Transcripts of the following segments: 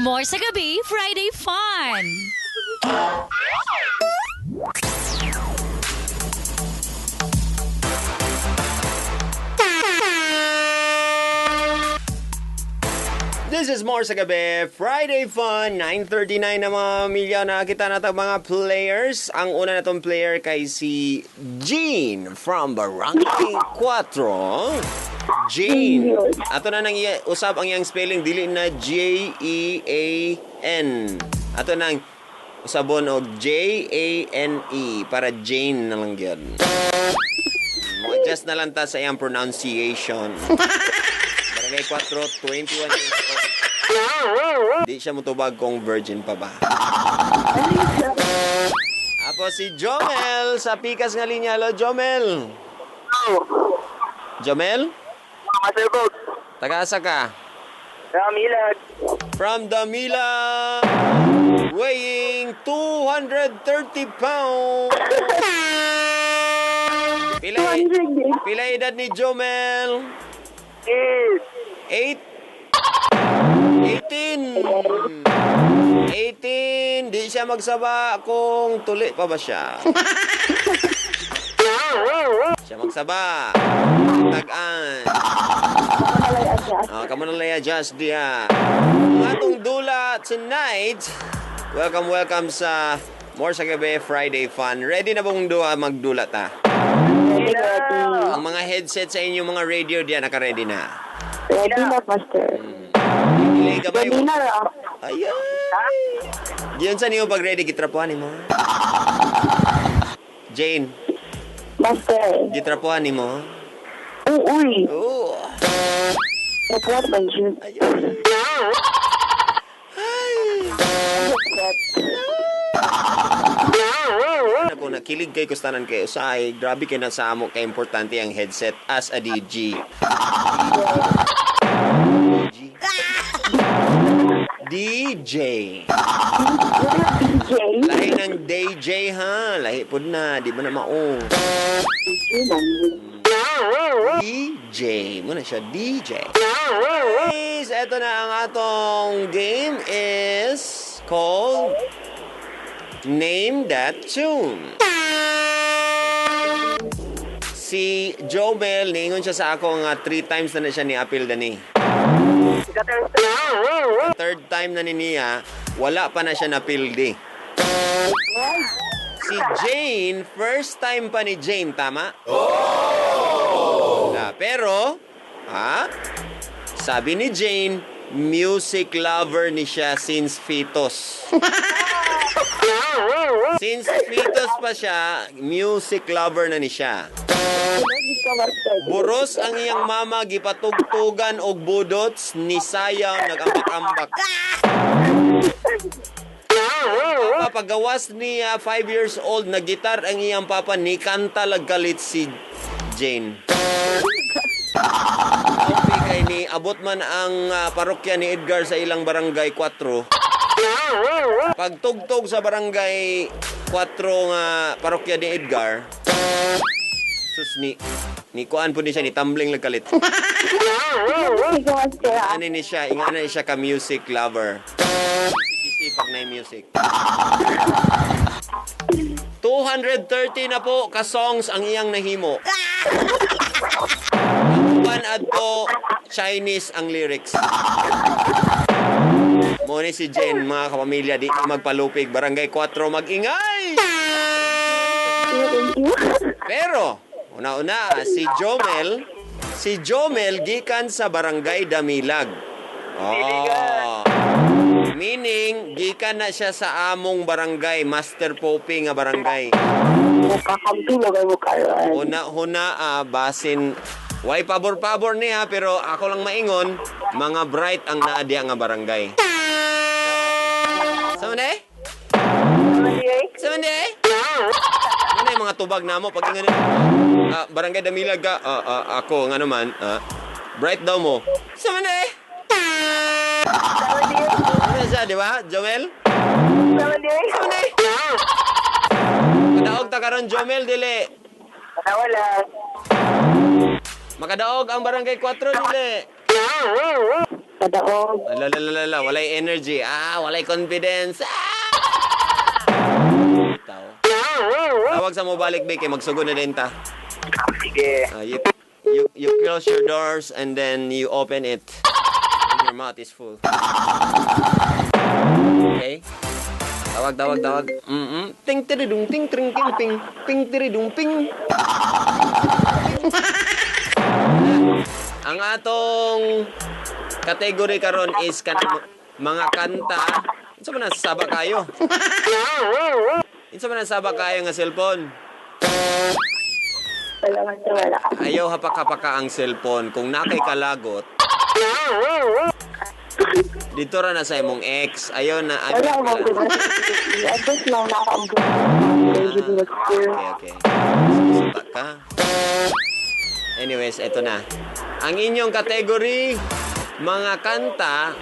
More sa gabi, Friday Fun! This is More sa Gabi, Friday Fun, 9:39 na, mga milya. Nakita na mga players. Ang una na tong player kay si Jean from Barangay 4. Jean. Ato na nang usab ang iyang spelling, dili na Jean. Ato nang usabon og Jane para Jane na lang gyud. Mo-adjust na lang ta sa iyang pronunciation. Barangay 4, 21 years old. Di siya mutubag kung virgin pa ba. Apo si Jomel sa pikas nga linya. Hello, Jomel. Jomel? Master Bob. Taga-asa ka? Ramilag. From Damila, weighing 230 pounds. Pila, 200. pila edad ni Jomel? Eight. 8. 18. 18. Di siya magsaba kung tuli pa ba siya. Siya magsaba. Tag-an. Oh, kamo na lang adjust diha. Ang atong dula tonight. Welcome, welcome sa More sa Gabi Friday Fun. Ready na bang duha magdula ta? Ready, ready. Ang mga headset sa inyong mga radio diya naka-ready na. Ready na, Master. Delay gamay. Ready na ra. Ayay! Diyan sa niyo pag ready gitrapuhan nimo. Jane, Master. Gitrapuhan nimo. Uy. Oh. Napuwat ba yun? Ayay. Ay. Ako nakilig kay kustanan kay usay, grabe kay nasa amo kay importante ang headset as a DJ. DJ. DJ. Lahi ng DJ ha, lahi pud na, di ba na mao. DJ man. DJ. Muna siya, DJ. Guys, eto na ang atong game is called Name That Tune. Si Jomel, niingon siya sa ako nga three times na na siya ni appeal dani. Third time na ni niya, wala pa na siya napildi. Si Jane, first time pa ni Jane, tama? Na, pero, ha? Sabi ni Jane, music lover ni siya since fetus. Since fetus pa siya, music lover na ni siya. Ready ka, Master. Buros ang iyang mama gipatugtugan og budots ni sayaw nagambak-ambak. Papa, pagawas niya 5 years old na gitar ang iyang papa ni kanta lagkalit si Jane. Okay kay ni abot man ang parokya ni Edgar sa ilang barangay 4. Pagtugtog sa barangay 4 nga parokya ni Edgar, sus ni kuan po ni siya ni tumbling lagkalit. Ready ka, Master. Ano ni siya, ingana ni siya ka music lover. Easy pag na music. 230 na po ka songs ang iyang nahimo. Ang uban adto Chinese ang lyrics. Mo ni si Jen, mga kapamilya, di na magpalupig. Barangay 4, mag-ingay! Thank you. Pero, una-una, si Jomel gikan sa Barangay Damilag. Oh. Meaning, gikan na siya sa among barangay, Master Poping nga barangay. Mukakampi mo kayo karon. Huna-huna, basin, way pabor-pabor niya, pero ako lang maingon, mga bright ang naadya nga barangay. Sa man eh? Sa man eh? Ano yung mga tubag namo pag ingon barangay Damilag ka, ako nga naman, bright daw mo. Sa man eh? Ano siya, di ba? Jomel? Sa man eh? Kadaog ta karon Jomel dili. Wala. Makadaog ang barangay 4 dili. Kadaog. Ala, ala, ala, ala, walay energy. Ah, walay confidence. Ah! Tao. Tawag sa mo balik, be, kay magsugod na din ta. Sige. Ah, you close your doors and then you open it. And your mouth is full. Okay? Tawag, tawag, tawag. Ting tiridung ting tring ting ping. Ping tiridung ping. Ang atong category karon is kanang mga kanta. Unsa man ang saba kayo? Unsa man ang saba kayo nga cellphone? Wala, Master, wala. Ayaw hapaka-paka ang cellphone. Kung nakay kalagot, dito ra na sa imong ex. Ayaw na. Ayaw Wala, na. Master. I just know na ako ang Okay, okay. Susuta ka. Anyways, eto na. Ang inyong category, mga kanta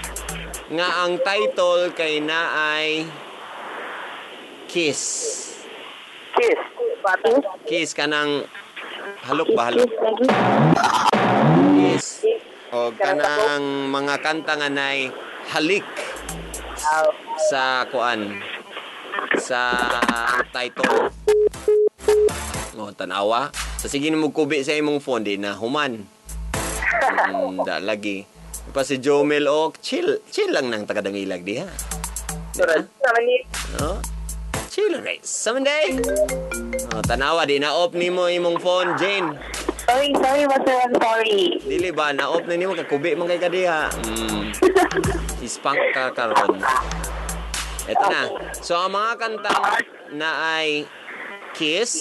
nga ang title kay naay Kiss. Kiss. Bata. Kiss kanang halok ba halok? Kiss, lagi. Kiss. O kanang mga kanta nga nay halik Aw. sa kuan sa title. O tanawa. Sa sige mo kubi sa imong phone di na human. Da lagi. Pa si Jomel ok chill, chill lang nang taga-Damilag diha. Surad. Naman ni. No? Chill right. Someday. O, tanawa di na off nimo imong phone, Jane. Sorry, sorry, Master. I'm sorry. Dili ba na off na nimo kakubi man kay ka diha. Ispang ka karon. Eto na. So ang mga kanta na ay Kiss,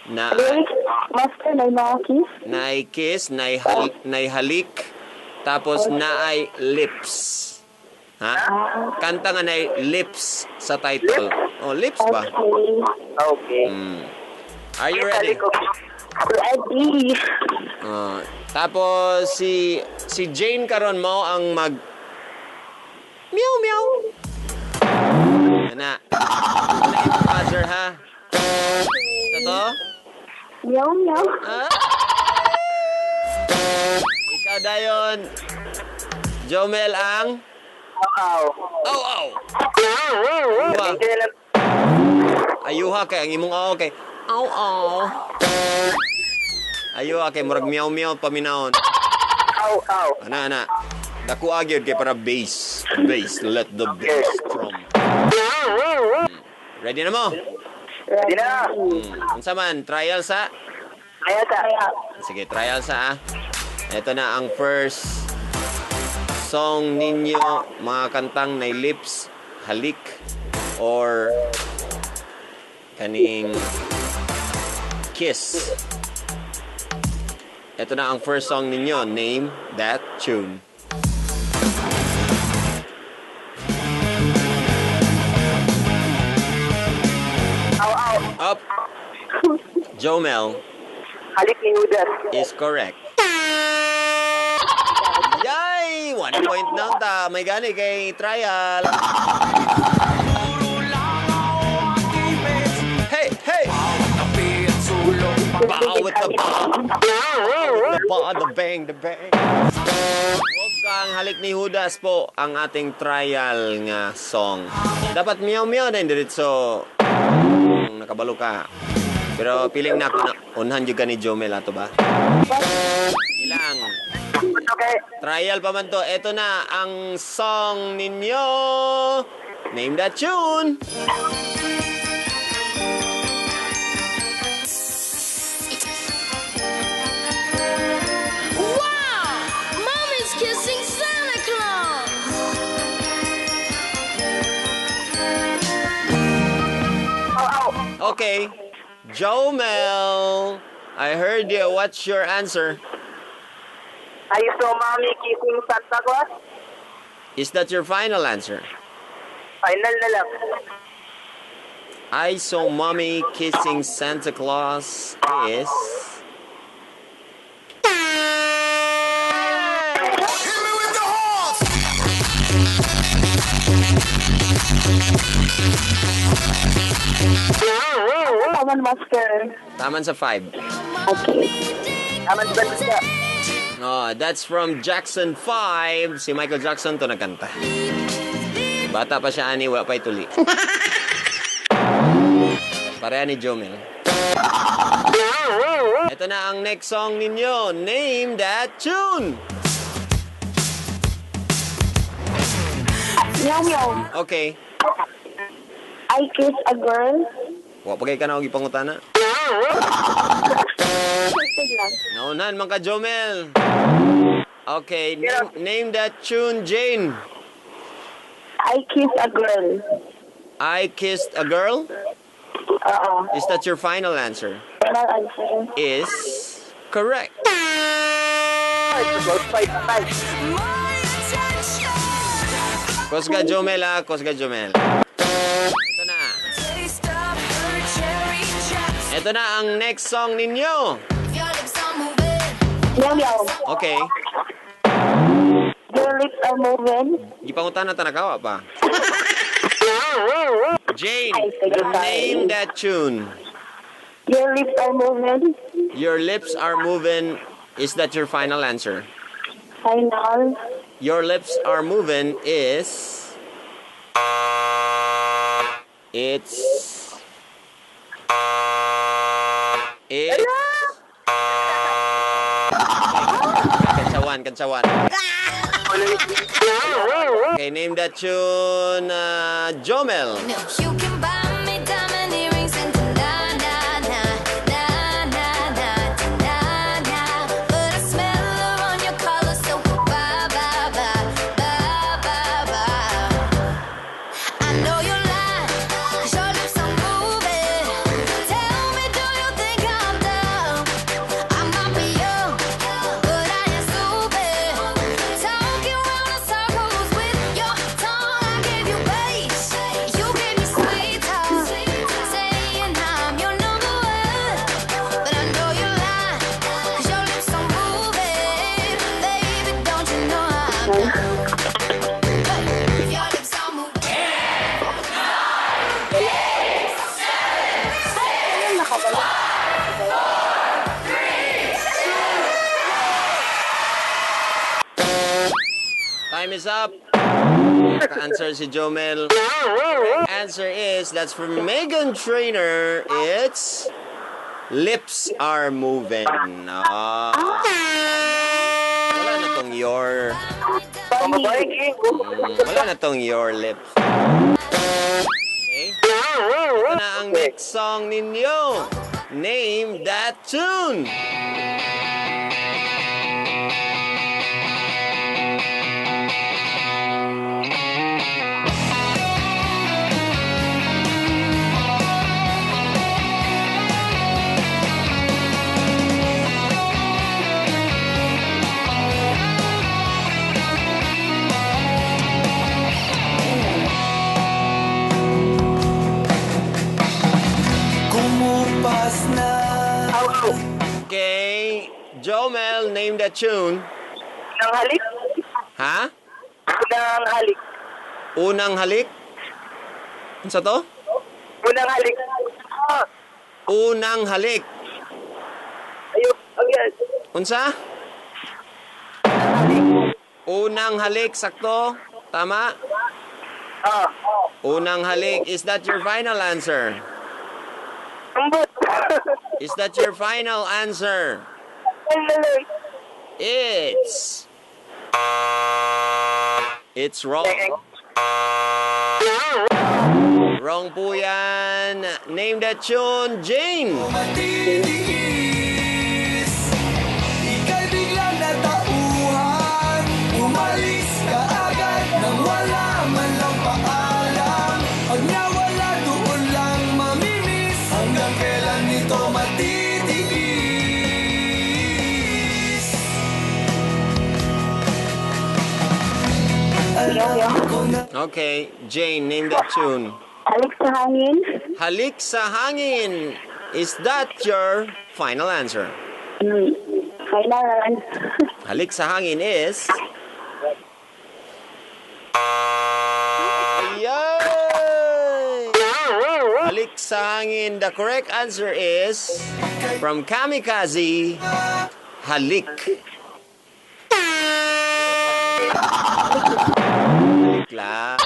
na Lyrics, Master, na mga kiss. na ay kiss, na ay, na ay halik, tapos na ay lips. Ha? Kanta nga na ay lips sa title. Oh, lips ba? Okay. Okay. Are you ready? Halik ko. Ready. Tapos si Jane karon mao ang mag meow meow. Ana. Ana imong buzzer ha. Toto? Meow, meow. Ah? Ikaw dayon. Jomel ang Aw. Aw aw. Ayuha. Thank you na lang. Ayuha kay ang imong aw kay aw aw. Ayuha kay murag meow meow paminawon. Aw, aw. Ana ana. Dako agyod kay para bass. Bass, let the bass drum. Ready na mo? Ready na. Unsa man trial sa? Kaya sa. Sige, trial sa ah. Ito na ang first song ninyo, mga kantang na lips, halik, or kaning kiss. Ito na ang first song ninyo. Name that tune. Aw, aw. Up. Jomel Halik ni Judas. is correct. Yay! 1 point na ta. May gani kay trial. Hey, hey! Bow with the bow. The bow, the bang, the bang. Wolfgang, halik ni Judas po ang ating trial nga song. Dapat meow meow na diretso. Kung nakabalo ka. Pero piling na ako na unhan jud ka ni Jomel ato ba? Ilang. Okay. Trial pa man to. Ito na ang song ninyo. Name that tune. Wow! Mommy's kissing Santa Claus! Aw, aw. Okay. Jomel, I heard you. What's your answer? I saw mommy kissing Santa Claus. Is that your final answer? Final na lang. I saw mommy kissing Santa Claus is... Taman, Master. Taman sa 5. Okay. Taman ba siya? Oh, that's from Jackson 5. Si Michael Jackson to nagkanta. Bata pa siya ani, wala pa ituli. Pareha ni Jomel. Ito na ang next song ninyo. Name that tune. Meow meow. Okay. I kiss a girl. Wa pa kay ka na og ipangutana. Sige lang. Naunahan man ka, Jomel. Okay, name that tune, Jane. I kiss a girl. I kissed a girl. Oo. Is that your final answer? Final answer. Is correct. Five, five. Kusga Jomel ah, kusga Jomel. Ito na. Ito na ang next song ninyo. Meow meow. Okay. Your lips are moving. Gipangutana ta nakawa pa. Jane, Ay, sige, sorry. Name that tune. Your lips are moving. Your lips are moving. Is that your final answer? Final. Your lips are moving is it's Kantsawan, kantsawan. Okay, name that tune, Jomel. You can buy me diamond earrings and na na na na na na na na. But I smell her on your collar, so bye bye bye bye bye bye. I know you're lying, 'cause your lips are moving. Tell me, do you think I'm dumb? I might be young, but I ain't stupid. Talking round in circles with your tongue. I gave you bait, you gave me sweet talk, saying I'm your number one. But I know you're lying, 'cause your lips are moving. Baby, don't you know I'm dumb? Hey, your lips are moving. Ano nakawala? Time is up. Naka-answer si Jomel. Correct answer is, that's from Meghan Trainor. It's Lips Are Moving. Ah. Wala na tong your. Pamabae, King. Wala na tong your lips. Okay? Ito na ang next song ninyo. Name that tune. Kumupas na. Okay. Jomel, name that tune. Unang halik. Ha? Unang halik. Unang halik? Unsa to? Unang halik. Ah, Unang halik. Ayun. Okay. Unsa? Unang halik, sakto? Tama? Ah. Unang halik. Is that your final answer? Ambot. Is that your final answer? Ano? It's wrong. Wrong po yan. Name that tune, Jane. Matitiis. Ika'y biglang natauhan. Umalis ka agad nang wala man lang paalam. Pag nawala, doon lang mamimiss. Hanggang kailan ito matitiis? Alam ko na. Okay, Jane, name that tune. Halik sa hangin. Halik sa hangin. Is that your final answer? Final answer. Halik sa hangin is... Yay! Halik sa hangin. The correct answer is from Kamikaze, Halik. Kla.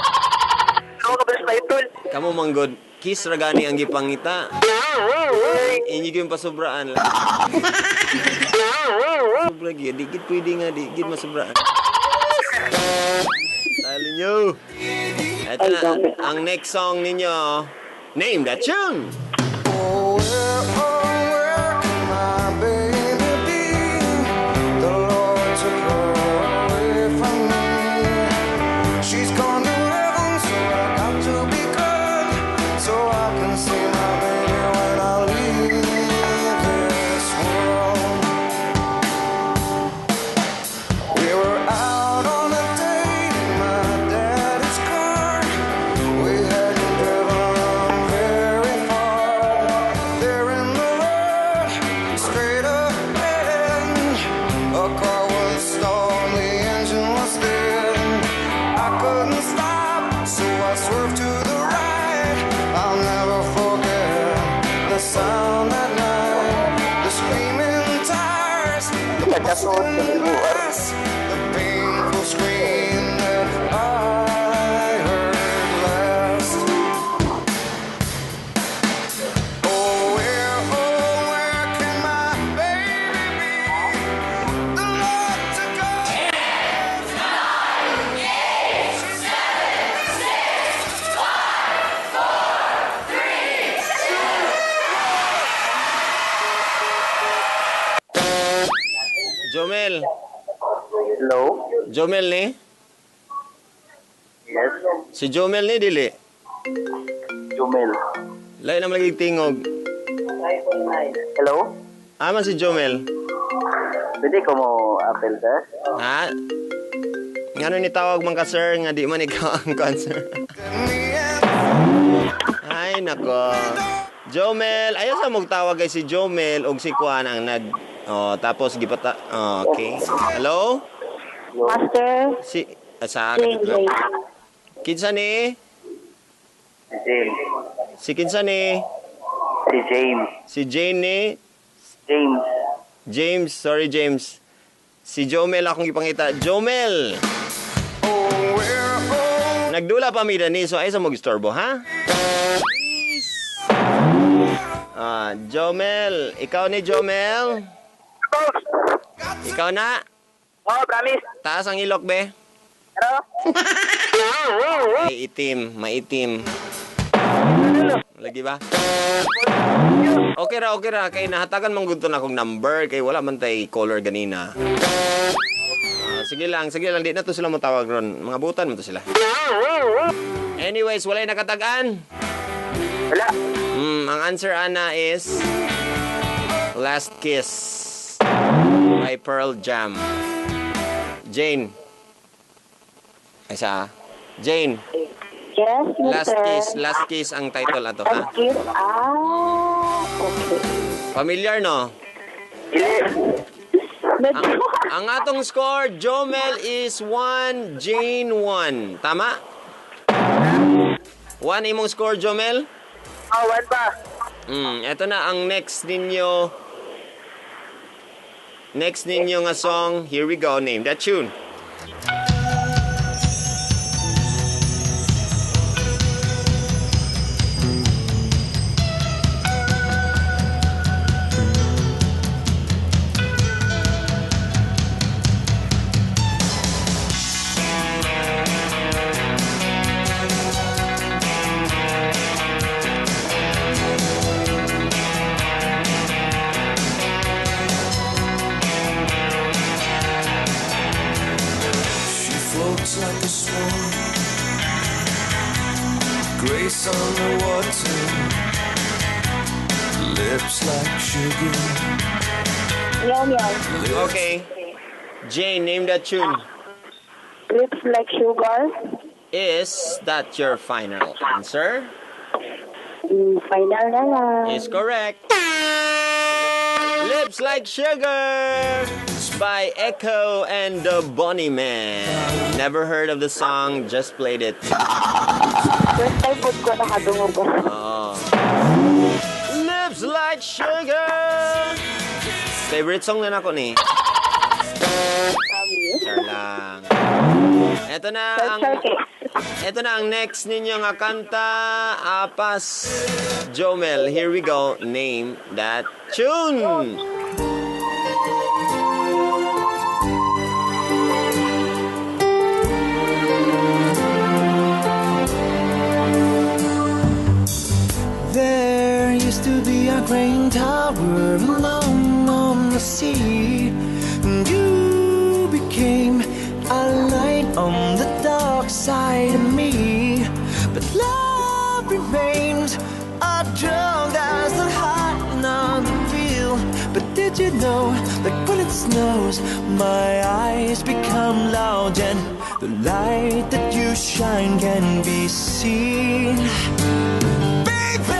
Ako ka ba sa title? Kamo manggod, kiss ra gani ang gipangita. Inyo gyud pasubraan lang. Sobra gyud, di gid pwede nga di gid masubraan. Talo nyo. Ito na, ang next song ninyo. Name that tune! Oh, where can my baby be? The Lord took her away from me. She's gone to heaven, so I got to be good, so I can see my baby when I leave this world. We were out on a date in my daddy's car. We hadn't driven very far. There in the road, straight ahead, a car was stalled, the engine was dead. I couldn't stop, so I swerved to the right. I'll never forget the sound that night, the screaming tires, the busting glass, the painful scream that I heard last. Oh, where can my baby be? The Lord took her. Jomel. Hello? Jomel ni? Yes. Si Jomel ni dili. Jumel. Lain naman lagi tingog. Hello? Ama si Jomel. Pwede ko mo apel, sir? Ha? Ngano ni tawag man ka sir nga di man ikaw ang concert. Me and Ay nako. Jomel, ayaw sa magtawag kay si Jomel og si Juan ang nag. Oh, tapos gipata. Oh, okay. Hello? Master, Si ah, sa Jane, kadit lang. Jane. Kinsa ni? Si James. Si kinsa ni? Si James. Si Jane ni? James. James, sorry James. Si Jomel akong gipangita. Jomel! oh, where, oh, Nagdula pa mi ni, so ay sa magistorbo, ha? Ah, Jomel, ikaw ni Jomel? Ikaw na? Oh, promise. Taas ang ilok, be. Pero? Ay, itim, maitim. Lagi ba? Okay ra kay nahatagan man gud to na akong number kay wala man tay caller ganina. Ah, sige lang, di na to sila motawag ron. Mga butan man to sila. Anyways, walay nakatag-an. Wala. Ang answer ana is Last Kiss by Pearl Jam. Jane. Ay sa Jane, Yes, Mr. Last Kiss, Last Kiss ang title ato ha. Last Kiss. Ah, okay. Familiar no? Dili. Medyo. Ang atong score, Jomel is 1, Jane 1. Tama? 1 imong score, Jomel? Oh, one pa. Eto na ang next ninyo. Next ninyo nga song, here we go, name that tune. She floats like a swan, grace on the water, lips like sugar. Meow, meow. Okay. Jane, name that tune. Lips like sugar. Is that your final answer? Final na lang. Is correct. Lips Like Sugar by Echo and the Bunnymen. Never heard of the song, just played it. First time po ko nakadungog. Oh. Lips Like Sugar. Favorite song na nako ni. Promise. Char lang. Ito na ang Circuit. Ito na ang next ninyo nga kanta, Apas Jomel. Here we go. Name that tune. There used to be a crane tower alone on the sea. And you became a light on the dark side of me. But love remains a drug that's not hot, not real. But did you know that when it snows, my eyes become large and the light that you shine can be seen? Baby,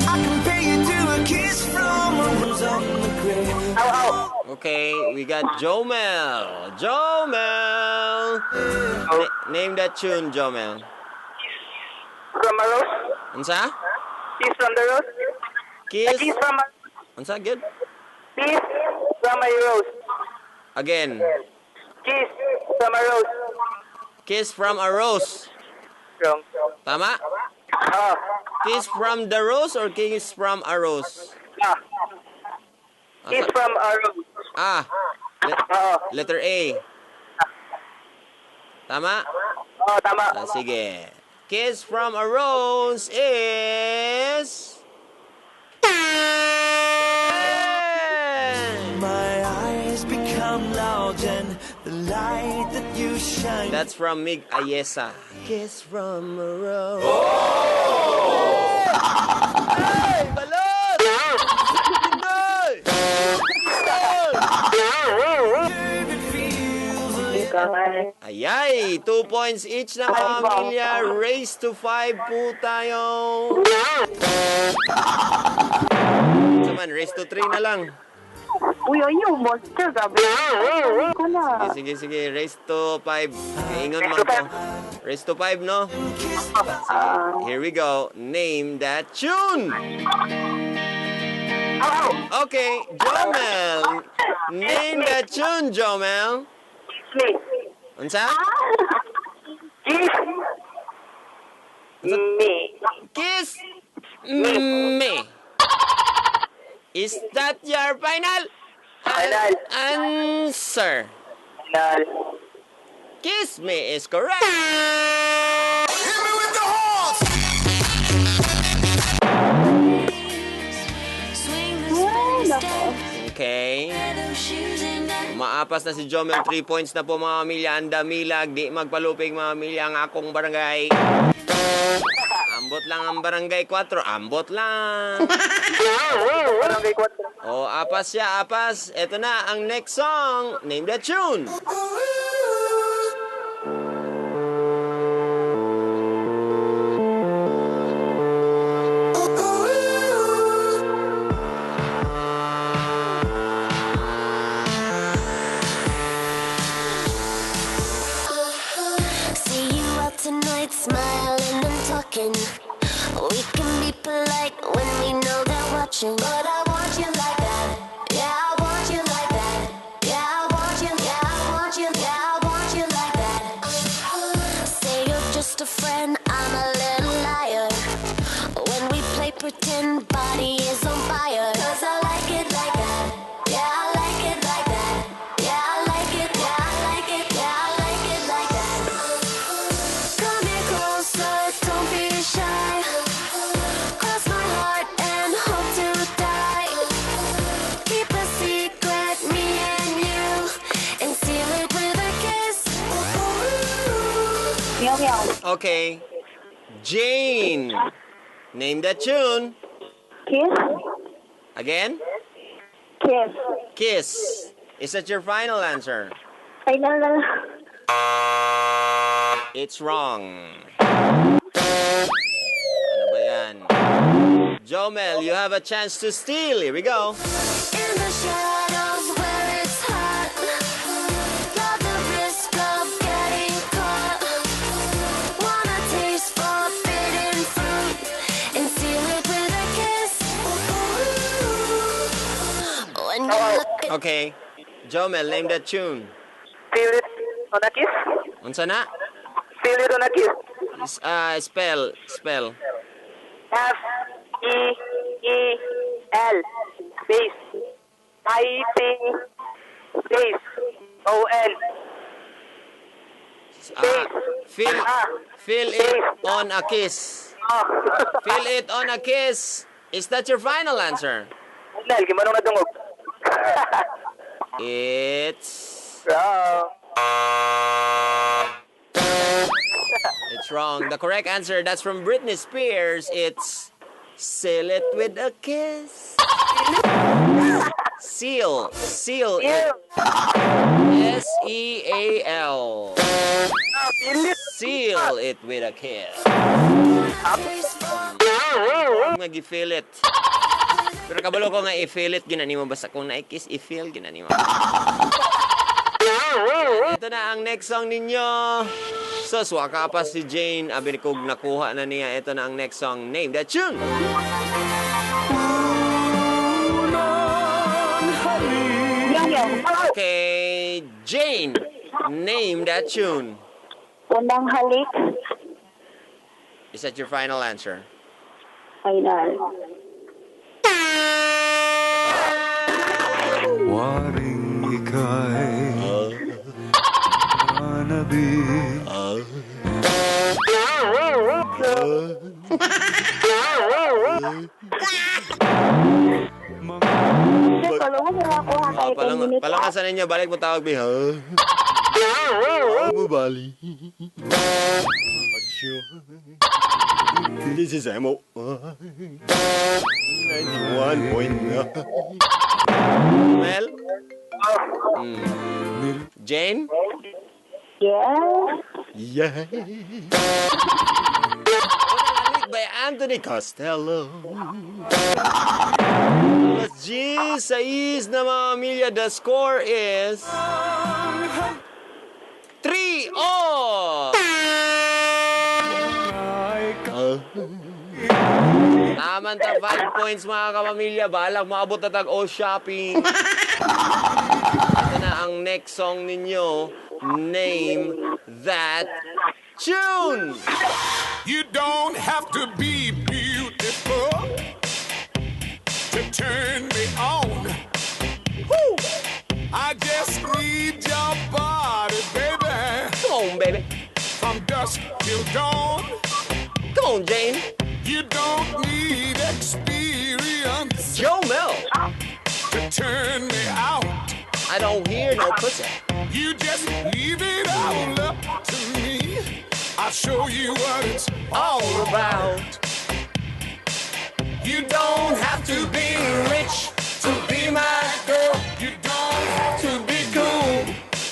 I compare you to a kiss from a rose on the grave. Aw, aw. Okay, we got Jomel. Jomel! Name that tune, Jomel. From a rose. Unsa? Kiss from the rose. Kiss. Kiss from a, Unsa? Good? Kiss from a rose. Again. Kiss from a rose. Kiss from a rose. Wrong. Tama? Ah. Kiss from the rose or kiss from a rose? Ah. Kiss from a rose. Ah. Oo. Letter A. Tama? Oo, tama. Ah, sige. Kiss from a rose is... My eyes become large and the light that you shine. That's from Mig Ayesa. Kiss from a rose. Hey! Balot! Pinoy! Pinoy! Ayay! 2 points each na, mga pamilya. Race to 5 po tayo. Saman, race to 3 na lang. Uy, ayaw, monster. Grabe. Ay, ko na. Sige, sige, sige. Race to 5. Ingon man ko. Race to 5, no? Sige. Here we go. Name that tune! Okay, Jomel. Name that tune, Jomel. Me. Unsa? Kiss me. Kiss me. Is that your final Final. answer? Final. Kiss me is correct. Hit me with the horns! Swing the spinning step, Okay. those shoes and I Maapas na si Jomel. 3 points na po, mga pamilya. Ang damilag. Di magpalupig, mga pamilya, ang akong barangay. Ambot lang ang barangay 4. Ambot lang. Barangay 4. O, apas siya, apas. Ito na ang next song. Name the tune. See you out tonight, smiling and talking. We can be polite when we know they're watching. But I want you like that. Yeah, I want you like that. Yeah, I want you. Yeah, I want you. Yeah, I want you like that. Say you're just a friend, I'm a little liar. When we play pretend, body is on fire. 'Cause I like it like that. Yeah, I like it like that. Yeah, I like it. Yeah, I like it. Yeah, I like it like that. Come here closer, don't be shy. Cross my heart and hope to die. Keep a secret, me and you, and seal it with a kiss. Meow, meow. Okay. Jane. Name that tune. Kiss? Again? Kiss. Kiss. Is that your final answer? Final na lang. It's wrong. Ano ba yan? Jomel, you have a chance to steal. Here we go. In the shadows where it's hot. Love the risk of getting caught. Wanna taste forbidden fruit and seal it with a kiss. When you look at Okay. Jomel, name that tune. Feel it on a kiss? Unsa na? Feel it on a kiss. Spell, spell. F E E L space I T space O N. Feel it on a kiss. Oh. Feel it on a kiss. Is that your final answer? Nel, gimanong nadungog. It's Wrong. It's wrong. The correct answer, that's from Britney Spears. It's "Seal It with a Kiss." Seal. Seal it. Seal. Seal it with a kiss. Nga gi-feel it. Pero kabalo ko nga i-feel it ginani mo, basta kung na-kiss, i-feel ginani mo. Ito na ang next song ninyo. So, waka pa si Jane. Abi ni kog nakuha na niya. Ito na ang next song. Name that tune! Unang halik. Okay, Jane. Name that tune. Unang halik. Is that your final answer? Final. Waring ika'y manabik. Sir, kalau mo makakuha Oh, kahit 10 palang, minutes. palakasan ninyo. Balik mo tawag, be. Ha? Mo bali. This is Emo. 91.9. Mel? Jane? Yes. Yeah. Unang Halik by Anthony Costello. Alas 10 na, mga pamilya. The score is 3-0! Taman ta 5 points, mga kapamilya. Balak maabot na tag o shopping. Ito na ang next song ninyo. Name that tune! You don't have to be beautiful to turn me on. Woo! I just need your body, baby. Come on, baby. From dusk till dawn. Come on, Jane. You don't need experience Joe Mel. to turn me out. I don't hear no pussy. You just leave it all up to me. I'll show you what it's all about. You don't have to be rich to be my girl. You don't have to be cool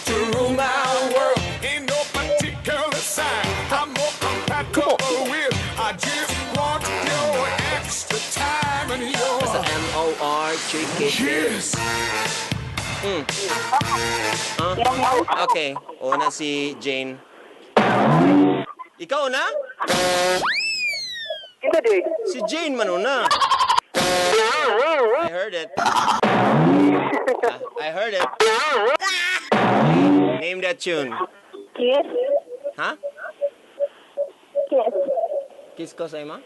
to rule my world. Ain't no particular sign I'm more compatible with. I just want your extra time and your Basta M-O-R, chicken. Kiss. Okay, una si Jane. Ikaw na? Hindi, di. Si Jane man una. I heard it. Ah, I heard it. Jane, name that tune. Kiss. Ha? Kiss. Kiss ko sa ima?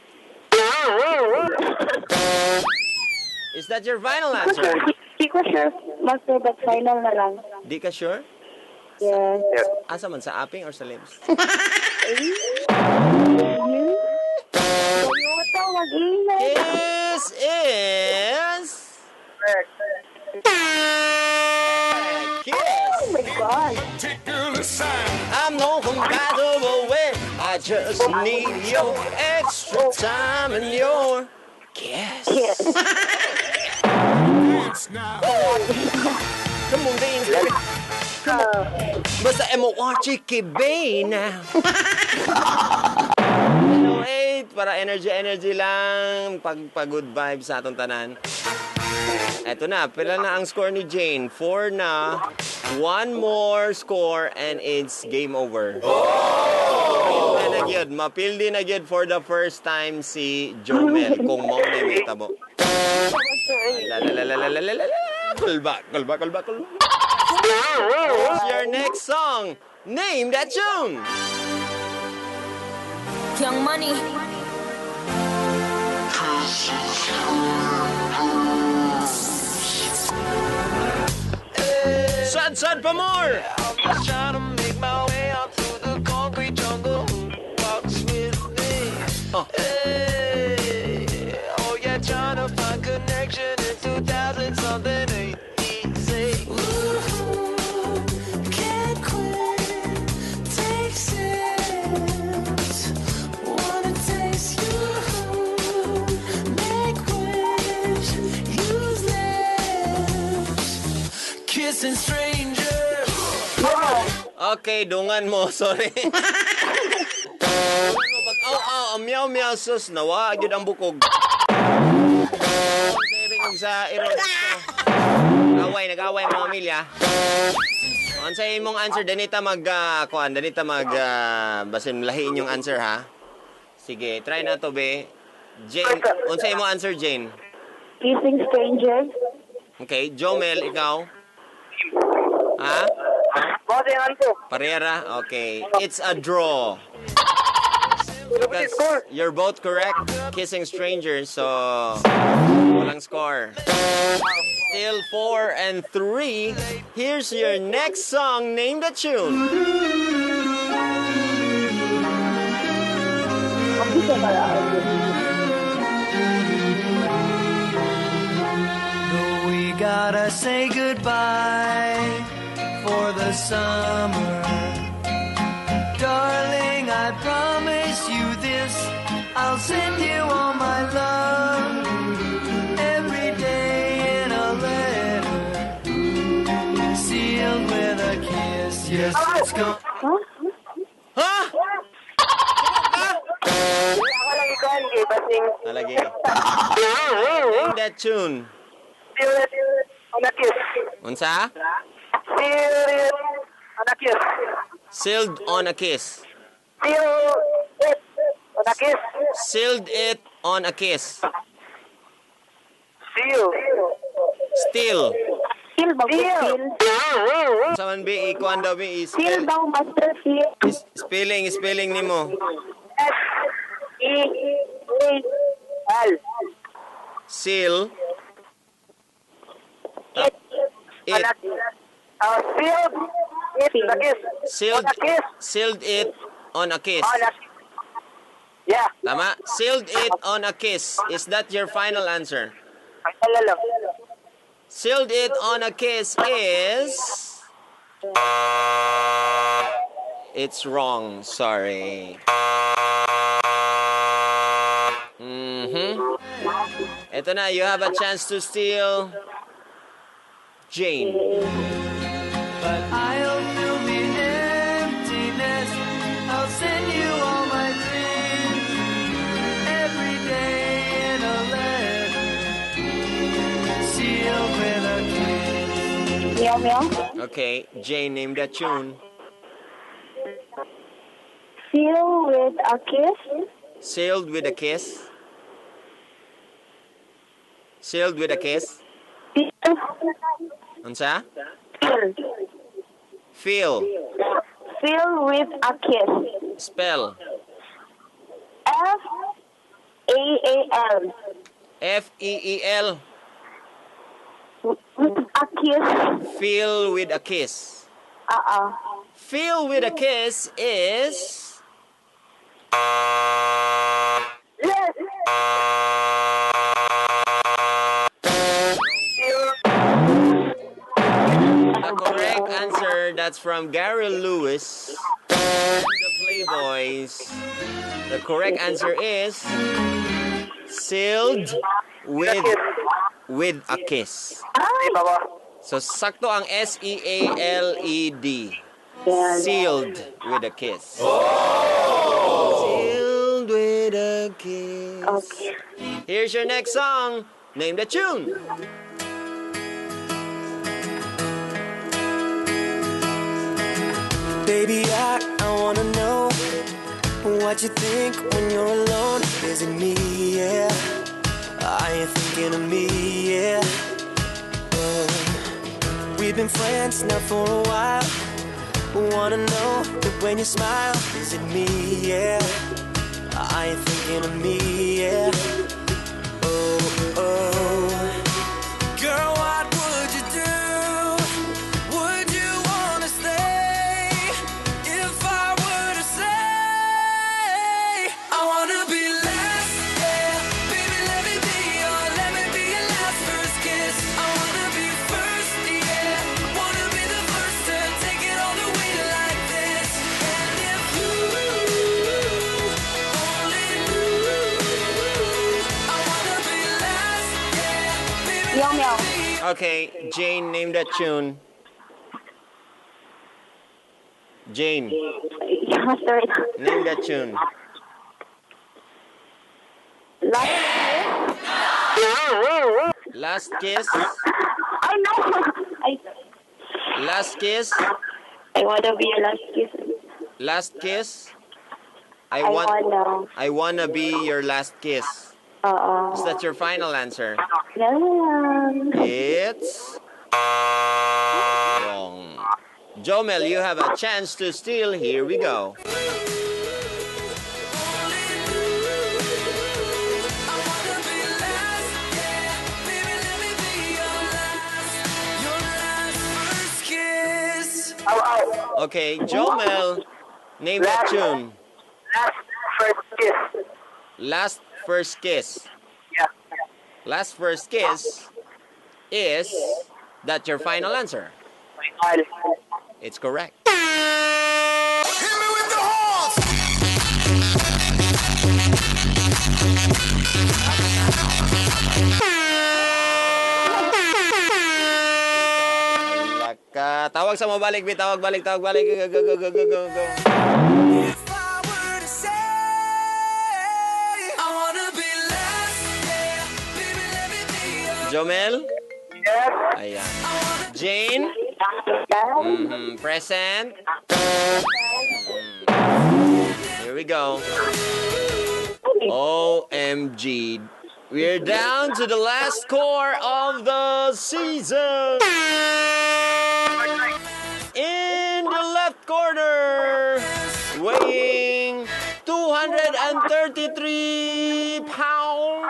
Is that your final answer? Di ko sure, Master, but final na lang. Di ka sure? Yes. Asa man, sa aping or sa lips? Toyota, mag-ingay. Kiss is kiss. Oh my God. Particular sign. I'm no compatible with. I just need your extra time and your kiss. Kiss. Dance now. Come on, dance, baby. Come on. Basta M-O-R, Chicky Bay now. 8, para energy, energy lang. Pag good vibes sa atong tanan. Eto na, pila na ang score ni Jane? 4 na. One more score and it's game over. Mapildi na gyud. Mapildi na gyud for the first time si Jomel kung mao na yung tabo. La la la la la la la la la. Kulba, kulba, kulba, kulba. What's your next next song. Name that tune. Young Money. Sad sad pa more. I'm just trying to make my way out through the concrete jungle. Who walks with me? Oh. Hey, oh yeah, trying to find connection in 2000 something ain't easy. Ooh, can't quit, take sips. Wanna taste you, make wish, use lips, kissing strangers. Okay, dungan mo. Sorry. Dungan mo pag aw aw, ang meow meow sus nawa gyud ang bukog. Sa sa iro. Away, nag-away mga milya. Unsa imong answer Danita mag kuan, Danita mag basin lahiin yung answer ha. Sige, try na to be. Jane, unsa imong answer, Jane? Kissing strangers. Okay, Jomel, ikaw? Ha? Boss, yung answer. Parera? Okay. It's a draw. Because you're both correct. Kissing strangers, so walang score. Still 4-3. Here's your next song. Name the tune. Though we gotta say goodbye for the summer. Darling, I promise you this. I'll send you all my love every day in a letter, sealed with a kiss. Yes, it's gone. Ha? Ako lang ikuan, kay basing Nalagi. Name that tune. sealed on a kiss. Unsa? Sealed on a kiss. Sealed on a kiss. Sealed it on a kiss. Sealed it on a kiss. Seal. Still. Seal ba? Seal. Seal. Unsa man be ikuan daw be Seal spell, daw, master. Seal. spelling spelling nimo. S E A L. Seal it On a sealed it on a kiss. sealed On a kiss. Sealed it on a kiss. On a Yeah. Tama? Sealed it on a kiss. Is that your final answer? Ay, lang. Sealed it on a kiss is It's wrong. Sorry. Ito na, you have a chance to steal Jane. But I'll fill the emptiness. I'll send you all my dreams every day in a letter, sealed with a kiss. Meow meow. Okay, Jane, name that tune. Seal with a kiss. Sealed with a kiss. Sealed with a kiss. Seal. Unsa? Seal. Feel. Seal with a kiss. Spell. FAAL. F E E L. With a kiss. Feel with a kiss. Uh-uh. Feel with a kiss is Yes. The correct answer. That's from Gary Lewis, the Playboys. The correct answer is sealed with a kiss. Di ba ba? So sakto ang S E A L E D. Sealed with a kiss. Sealed with a kiss. Okay. Here's your next song. Name the tune. Baby, I wanna know what you think when you're alone. Is it me, yeah? Are you thinking of me, yeah? We've been friends now for a while. Wanna know that when you smile, is it me? Yeah. Are you thinking of me? Yeah. Oh. Girl, what would you do? Would you wanna stay if I were to say I wanna be last? Yeah, baby, let me be your, let me be your last first kiss. I wanna be first, yeah, wanna be the first to take it all the way like this. And if you only knew, I wanna be last, yeah, baby, Meow meow. Okay, Jane, name that tune. Jane, Yeah, sorry. name that tune. Last Last kiss. I know. I Last kiss. I wanna be your last kiss. Last kiss. I I want wanna. I wanna be your last kiss. Oo. Is that your final answer? Yeah. It's wrong. Jomel, you have a chance to steal. Here we go. I wanna be last, yeah, baby, let me be your last first kiss. Aw, aw. Okay, Jomel, name that tune. Last first kiss. Last first kiss. Yeah. Last first kiss is that your final answer? Final. It's correct. Hit me with the horns. Laka. Tawag sa mabalik, bi. Tawag balik, tawag balik. Go, go, go, go, go, go, go. If I were to say I wanna be last, yeah, baby, let me be your Jomel? Yes. Ayan. Jane? Yeah. Present? Here we go. OMG. We're down to the last score of the season. In the left corner, weighing 233 pounds,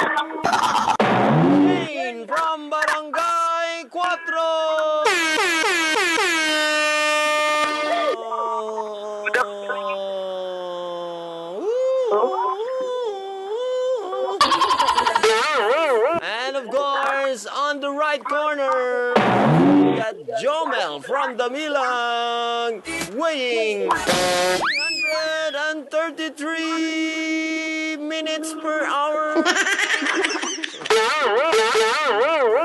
Jane from Barangay Cuatro. And of course, on the right corner, we got Jomel from the Milang, weighing 333 minutes per hour.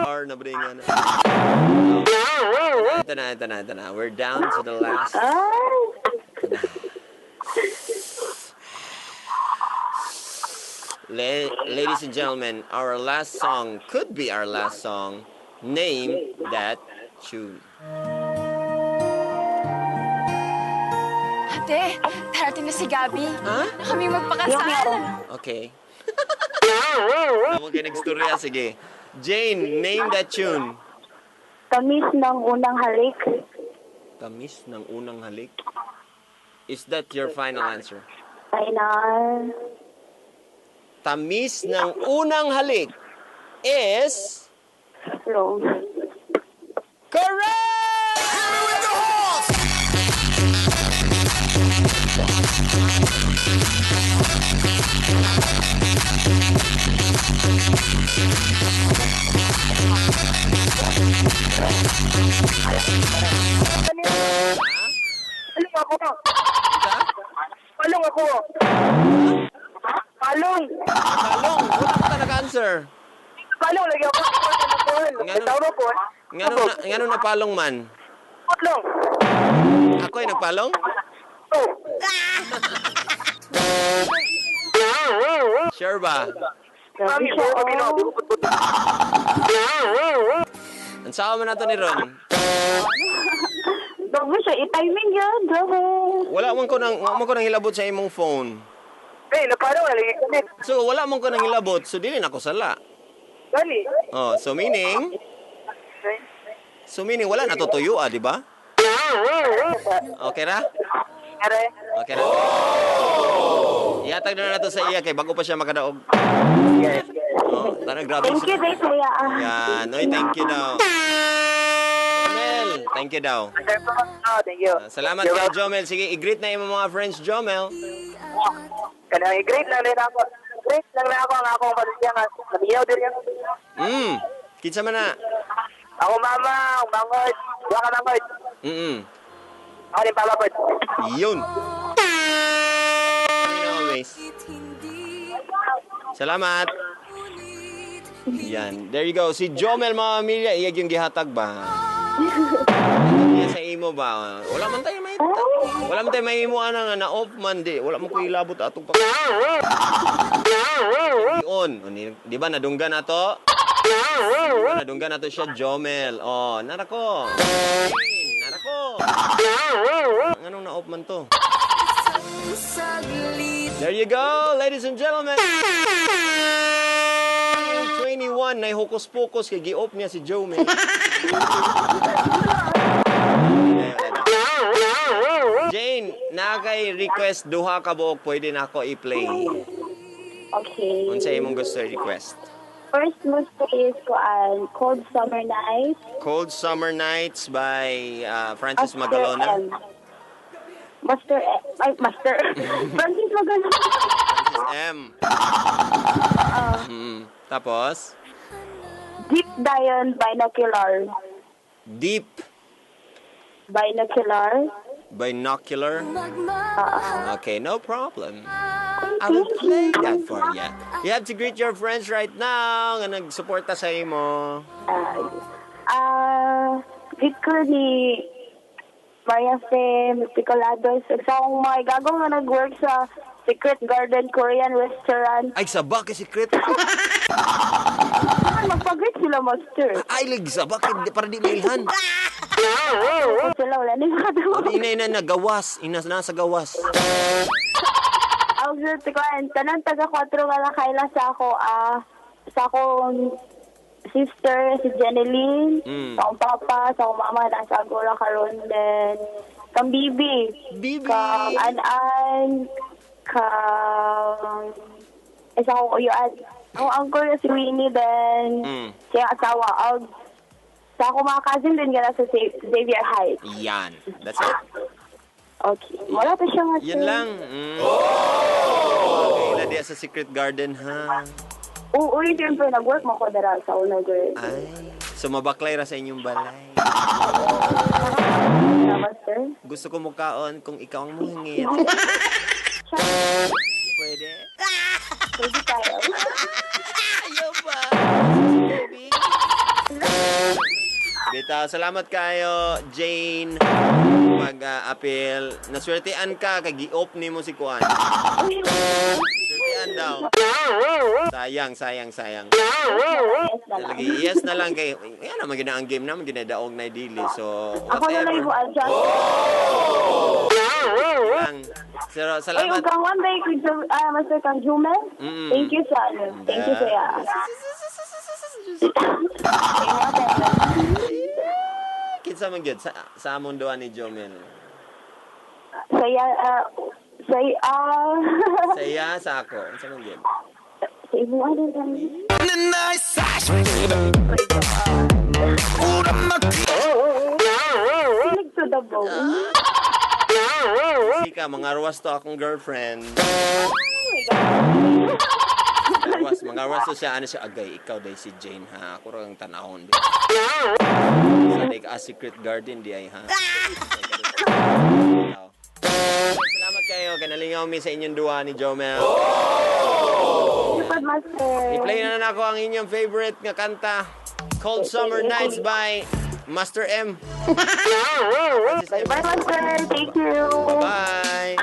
Or na ba na? Ito na, ito na, ito na. We're down to the last. Ay. Ladies and gentlemen, our last song could be our last song. Name that tune. Ate, darating na si Gabby. Ha? Na kami magpakasal. Okay. Tama kayo nagstorya. Sige. Jane, name that tune. Tamis ng unang halik. Tamis ng unang halik. Is that your final answer? Final. Tamis ng unang halik is Wrong. correct! Hit me with the horns. Palong ako. Palong ako. Palong. Palong, wala ka nag-answer. Palong lagi ako. Ngano- Tawag ko. Ngano na palong man? Palong. Ako ay nagpalong? Oh. Sure ba? Mami, Grabe siya, kami no. oh. Ang sawa man nato ni Ron. Grabe siya. I-timing yun. Grabe. Wala man ko nang hilabot sa imong phone. Eh, napalong na lagi kami. So wala man ko nang hilabot, so dili na ko sala. Gani. Oh, so meaning wala na tutuyo, ah, di ba? Okay ra? Are. Okay ra. Ihatag na nato sa iya kay bago pa siya makadaog. Yes. Oh, tara, grabe. Thank you, day, kuya. Yan. Oy, thank you daw. Jomel, thank you daw. Sir po. Oh, thank you. Salamat kay Jomel. Sige, i-greet na imong mga friends, Jomel. Kanang i-greet lang din ako. Greet lang na ako ang akong pamilya nga. Nabiyaw din yan. Kinsa man na? Ako mama, ang mangod. Duha ka mangod. Ako din papa pod. Yun. Always. Salamat. Yan. There you go. Si Jomel, mga pamilya, iyag yung gihatag ba? Iya sa imo ba? Wala man tayo may Wala man tayo may imo ana nga na-off man di. Wala man ko ilabot atong pa. On. Di ba nadunggan ato? Di ba nadunggan ato siya Jomel. Oh, narako. Narako. Anong na-off man to? There you go, ladies and gentlemen. 21 na hokus-pokus kay gi-off niya si Jomel. Jane, na kay request duha ka buok pwede na ako i-play. Okay. Unsa imong gusto request? First gusto is kuan Cold Summer Night. Cold Summer Nights by Francis Master Magalona. M. Master M. Ay, Master. Francis Magalona. Francis M. Tapos, Deep Dion Binocular. Deep Binocular. Binocular. Okay, no problem. I will play that for you. You have to greet your friends right now nga nagsuporta sa imo. Greet ko ni Maria Fe Picolados. Sa akong mga igagong nga nag-work sa Secret Garden Korean Restaurant. Ay, saba kay secret. Ay, magpag-greet sila, Master. Ay, lig saba kay para di mailhan. Sila, wala na yung O, di ina ina nagawas, ina nasa gawas. Ang gusto ko, tanan taga 4 nga lang kaila sa ako, sa akong sister, si Jeneline, sa akong papa, sa akong mama, nasa Agora karon then kang Bibi, Bibi. kang An-An, kang sa akong uyuan. Ang uncle na si Winnie, then siya asawa, og sa akong mga cousin din gana sa Xavier Heights. Yan. That's it. Okay. Wala pa siya nga. Yan lang. Oh! Okay, na diya sa Secret Garden, ha? Oo, yun siyempre, nag-work mo ko dara sa una, girl. Ay, so mabaklay ra sa inyong balay. Salamat, sir. Gusto ko mukaon kung ikaw ang muhingit. Pwede? Pwede tayo. Ayaw ba? Baby. Bitaw, salamat kayo, Jane. Mag-appeal. Naswertean ka, kay gi-off nimo si Kuan. Swertean daw. Sayang, sayang, sayang. Yes na lang. Lagi, yes na lang kay yan naman gina ang game naman ginadaog na dili. So, Ako na lang whatever. i-adjust. Lang. Pero Uy, salamat. ug kang one day, Master kang Jumel. Thank you sa ano. Thank you sa iya. Kinsa man gyud sa among duha ni Jomel. Saya, saya, Sa iya sa ako. Unsa man gyud? Sa imo ano lang. Kilig to the bone. Sika, mga ruwas to akong girlfriend. Oh my God. Ruwas, mga ruwas to siya. Ano siya? Agay, ikaw day si Jane ha. Ako ra ang tanahon. Sa day ka Secret Garden di ay ha. Salamat kayo. Kanalingaw mi sa inyong duha ni Jomel. Thank you, Master. I-play na na ako ang inyong favorite nga kanta. Cold Summer Nights by Master M. Bye, Master. Thank you. Bye!